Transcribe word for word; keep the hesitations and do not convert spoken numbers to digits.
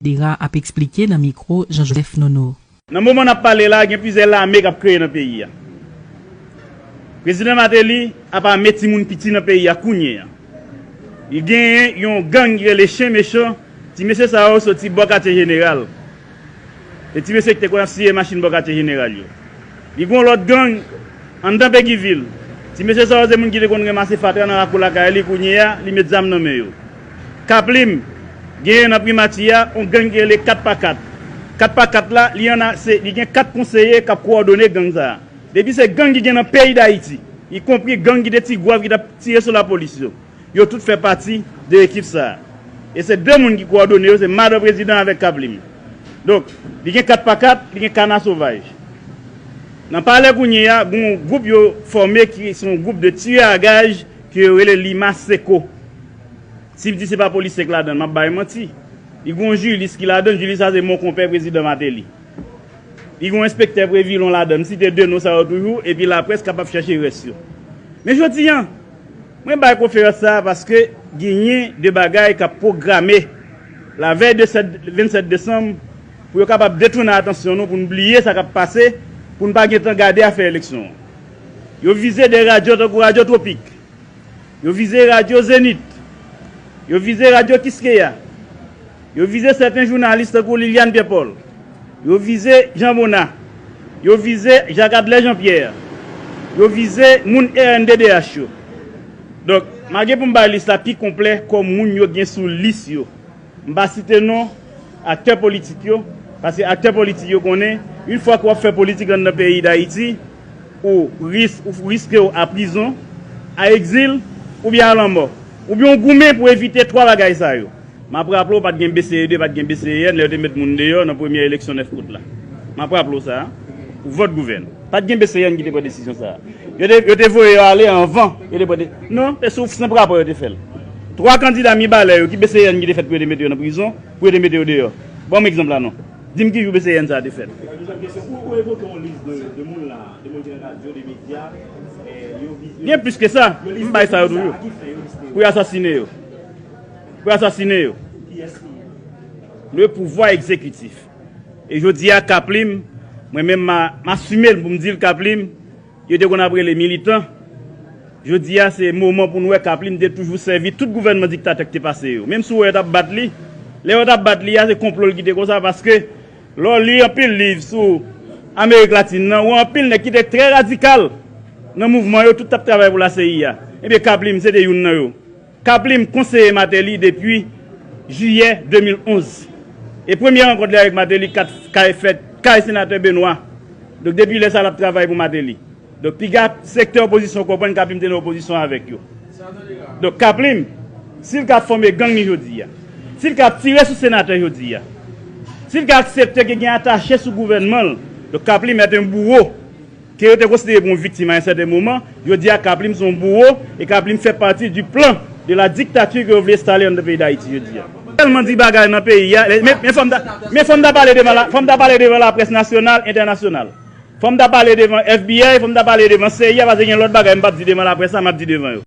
Dera ap eksplike nan mikwo Jean Joseph Nono. Nan moman n ap pale la, gen plizyè lame k ap kreye nan peyi a. Prezidan Martelly ap ame timoun piti nan peyi a kounye a. Li genyen yon gang ki rele Chen Mechan. Ti mesye sa yo soti bò Katye Jeneral. Se ti mesye ki te konn ap siye machin bò Katye Jeneral yo. Li gen yon lòt gang anndan Peguy Ville. Ti mesye sa yo se moun ki te konn ranmase fatra nan lakou lakay li, kounye a, li met zam nan men yo. Kaplim, genyen nan Primati a, yon gang ki rele Kat pa Kat. Kat pa Kat la, li ann a, se, li gen kat konseye k ap kowòdone gang sa a. Depi se gang ki gen nan peyi Dayiti, ikonpri gang ki te Tigwav ki t ap tire sou lapolis yo. Yo tout fè pati de ekip sa a. E se de moun ki kowòdone yo, se madan prezidan avèk Kaplim. Donk, li gen Kat pa Kat, li gen Kana Sovaj. Nan palè kounye a, gen yon gwoup yo fòme ki se yon gwoup de tirè a gaj ke yo rele Lima Seco. Si m di se pa polisye k ladan l, m ap bay manti. Li gen yon Jilis ki ladan l, Jilis sa se mon konpè prezidan Martelly. Li gen yon enspektè Previlon ladan l, m site de non sa yo toujou, epi laprès kapab chèche rès yo. Men jodi a, mwen bay konferans sa a paske genyen de bagay k ap pwograme lavèy de sèt, vennsèt desanm pou yo kapab detounen atansyon nou, pou n bliye sa k ap pase, pou n pa gentan gade afè eleksyon an. Yo vize de radyo tankou Radyo Twopik. Yo vize Radyo Zenith. Yo vize Radyo Kiskeya. Yo vize sèten jounalis tankou Liliane Pierre Paul. Yo vize Jean Bonnat. Yo vize Jacques Adler Jean Pierre. Yo vize moun R N D D H yo. Donk, m a gen pou m bay lis la pi konplè kòm moun yo gen sou lis yo. M pa site non aktè politik yo, paske aktè politik yo konnen, yon fwa ke w ap fè politik anndan peyi Dayiti, ou ris-, ou riske w a prizon, a egzil, oubyen a lanmò. Oubyen w goumen pou evite twa bagay sa yo. M ap raple w, pa t gen B C E de, pa t gen B C E N, lè yo te met moun deyò nan premyè eleksyon nèf out la. M ap raple w sa, pou vòt gouvèn. Pa t gen B C E N ki te pran desizyon sa a. Yo te, yo te voye yo ale anvan. Yo te pran de-, non, se sou senp rapò yo te fè l. Twa kandida Mibalè yo, ki B C E N ki te fèt pou yo te mete yo nan prizon, pou yo te mete yo deyò. Ban m egzanp la non. Di m ki jou B C E N sa a te fèt. Ou, ou evoke yon lis de, de moun la, de moun ki nan radyo, de medya, eh, yo vize. Gen plis ke sa, m bay sa yo toujou. Pou yo asasine yo. Pou yo asasine yo. Le pouvwa egzekitif. E jodi a, Kaplim, mwen menm, m a, m asime l pou m di l, Kaplim, yo te konn ap rele militan. Jodi a, se moman pou n wè Kaplim te toujou sèvi tout gouvènman diktatè ki te pase yo. Menm si w wè yo t ap bat li, lè yo t ap bat li a, se konplo l ki te konsa, paske lè w li anpil liv sou Amerik Latin nan, w wè anpil nèg ki te trè radikal nan mouvman yo, tout t ap travay pou la C I A. Ebyen, Kaplim, se te youn nan yo. Kaplim konseye Martelly depi jiyè de mil onz. E premye rankont li avèk Martelly kat-, kay fèt kay senatè Benoît. Donk, depi lè sa a, l ap travay pou Martelly. Donk, piga sektè opozisyon konprann Kaplim te nan opozisyon avèk yo. Donk, Kaplim, si l ka fòme gang li jodi a, si l ka tire sou senatè jodi a, si l ka aksepte ke gen atache sou gouvènman l, donk, Kaplim est un bourreau. Ke yo te konsidere pou yon viktim a yon sèten moman, jodi a Kaplim se yon bouwo, e Kaplim fè pati du plan de la dictature ke yo vle enstale anndan peyi Dayiti jodi a. Tèlman di bagay nan peyi a, men, men fò m ta, men fò m ta pale devan la, fò m ta pale devan laprès nasyonal, entènasyonal. Fò m ta pale devan F B I, fò m ta pale devan C I A, paske gen lòt bagay m p ap di devan laprès la, m ap di devan yo.